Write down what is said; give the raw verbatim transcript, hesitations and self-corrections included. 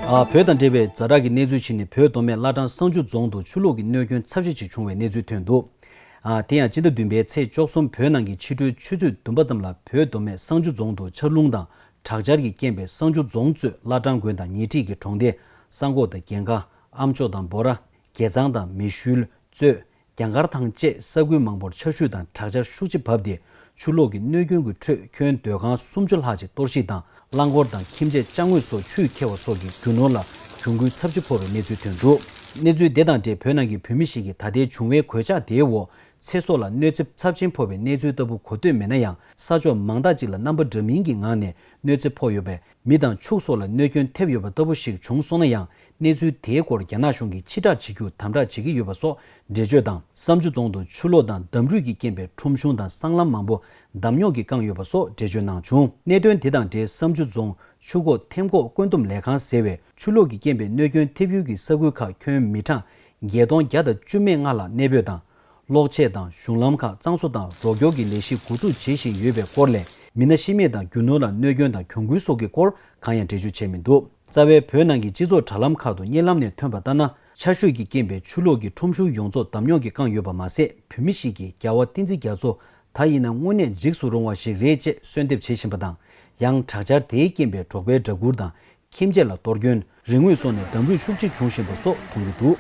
ཨ། བོད་དང་འབྲེལ་བའི་ཛ་དྲག་གི་གནས་ཚུལ་ཞིག་ནི། བོད་མདོ་སྨད་བླ་བྲང་བསང་ཆུ་རྫོང་དུ་ཆུ་ལོག་གི་གནོད་སྐྱོན་ཚབས་ཆེ་ཞིག་བྱུང་བའི་གནས་ཚུལ་ཐོན་འདུག་ཨ། དེ་ཡང་སྤྱི་ཟླ་བདུན་པའི་ཚེས་བཅུ་གསུམ་བོད་ནང་གི་ཕྱི་དྲོའི་ཆུ་ཚོད་བདུན་པ་ཙམ་ལ་བོད་མདོ་སྨད་བསང་ཆུ་རྫོང་དུ་ཆར་རླུང་དང་དྲག་ཆར་གྱི་རྐྱེན་པས་བསང་ཆུ་རྫོང་གཙོས་བླ་བྲང་དགོན་དང་ཉེ་འཁྲིས་ཀྱི་གྲོང་སྡེ། ས་འགོག་དང་རྒན་ཁ། ཨ་མཆོག་དང་འབོ་ར། དགེ་ཚང་དང་མེ་ཤུལ། གཙོས། རྒྱ་མཁར་ཐང་བཅས་ས་ཁུལ་མང་པོར་ཆར་ཆུ་དང་དྲག་ཆར་ཤུགས་ཆེ་བབས་ཏེ། ཆུ་ལོག་གི་གནོད་སྐྱོན་གྱི་ཁྲོད་ཁྱོན་སྡོད་ཁང་སུམ་ཅུ་ལྷག་ཅིག་གཏོར་བཤིག་དང་། རླངས་འཁོར་དང་ཁྱིམ་ཆས་ཅ་དངོས་སོགས་ཆུས་ཁྱེར་བ་སོགས་ཀྱི་རྒྱུ་ནོར་ལ་གྱོང་གུན་ཚབས་ཆེ་ཕོག་པའི་གནས་ཚུལ་ཐོན་འདུག་གནས་ཚུལ་དེ་དང་འབྲེལ་བོད་ནང་གི་བོད་མི་ཞིག་གིས་ད་ལྟའི་བྱུང་བའི་གོད་ཆག་དེའི་འོག་ཚེ་སྲོག་ལ་གནོད་འཚེ་ཚབས་ཆེན་ཕོག་པའི་གནས་ཚུལ་ལྟ་བུ་གོ་ཐོས་མེད་ན་ཡང་། ས་ཕྱོགས་མང་དག་ཅིག་ལ་རྣམ་པ་འདྲ་མིན་གྱི་ངང་ནས་གནོད་འཚེ་ཕོག་ཡོད་པས། མི་དང་ཕྱུགས་སོགས་ལ་གནོད་སྐྱོན་ཐེབས་ཡོད་པ་ལྟ་བུ་ཞིག་བྱུང་སོང་ན་ཡང་། གནས་ཚུལ་དེའི་སྐོར་རྒྱ་ནག་གཞུང་གིས་ཕྱིར་བསྒྲགས་བྱེད་རྒྱུ་དམ་དྲག་བྱེད་ཀྱི་ཡོད་པ་སོགས་འགྲེལ་བརྗོད་དང་། བསང་ཆུ་རྫོང་དུ་ཆུ་ལོག་དང་འདམ་རུད་ཀྱི་རྐྱེན་པས་ཁྲོམ་གཞུང་དང་སྲང་ལམ་མང་པོ་འདམ་རྙོག་གིས་བཀང་ཡོད་པ་སོགས་འགྲེལ་བརྗོད་གནང་བྱུང་། གནད་དོན་དེ་དང་འབྲེལ་བསང་ཆུ་རྫོང་ཆུ་འགོག་ཐེམ་འགོག་བཀོད་འདོམས་ལས་ཁང་ཟེར་བས། ཆུ་ལོག་གི་རྐྱེན་པས་གནོད་སྐྱོན་ཐེབས་ཡུལ་གྱི་ས་ཁུལ་ཁག་ཁྱོན་མི་གྲངས་བརྒྱད་སྟོང་བརྒྱ་དང་བཅུ་མེད་ལྔ་ལ་གནས་སྤོས་དང་། གློག་ཆས་དང་གཞུང་ལམ་ཁག་གཙང་བཟོ་དང་རོགས་སྐྱོར་གྱི་ལས་གཞི་འགོ་འཛུགས་བྱེད་བཞིན་ཡོད་པའི་སྐོར་ལས། མི་སྣ་ཤི་རྨས་དང་རྒྱུ་ནོར་ལ་གནོད་སྐྱོན་དང་གྱོང་གུན་སོགས་ཀྱི་སྐོར་གང་ཡང་འགྲེལ་བརྗོད་བྱས་མི་འདུག་རྩ་བའི་བོད་ནང་གི་སྤྱི་ཚོགས་དྲ་ལམ་ཁག་ཏུ་བརྙན་ལམ་ནས་ཐོན་པ་ལྟར་ན། ཆར་ཞོད་ཀྱི་རྐྱེན་པས་ཆུ་ལོག་གིས་ཁྲོམ་གཞུང་ཡོངས་རྫོགས་འདམ་རྙོག་གིས་བཀང་ཡོད་པ་མ་ཟད། བོད་མི་ཞིག་གིས་རྒྱལ་བ་བསྟན་འཛིན་རྒྱ་མཚོ་ད་ཡིན་ན་དངོས་གནས་འཇིགས་སུ་རུང་བ་ཞིག་རེད་ཅེས་གསོལ་འདེབས་བྱེད་བཞིན་པ་དང་། ཡང་དྲག་ཆར་དེའི་རྐྱེན་པས་འབྲོག་པའི་སྦྲ་གུར་དང་ཁྱིམ་ཆས་ལ་གཏོར་སྐྱོན། རི་ངོས་སོགས་ནས་འདམ་རུད་ཤུགས་ཆེ་བྱུང་བཞིན་པ་སོགས་མཐོང་རྒྱུ་འདུག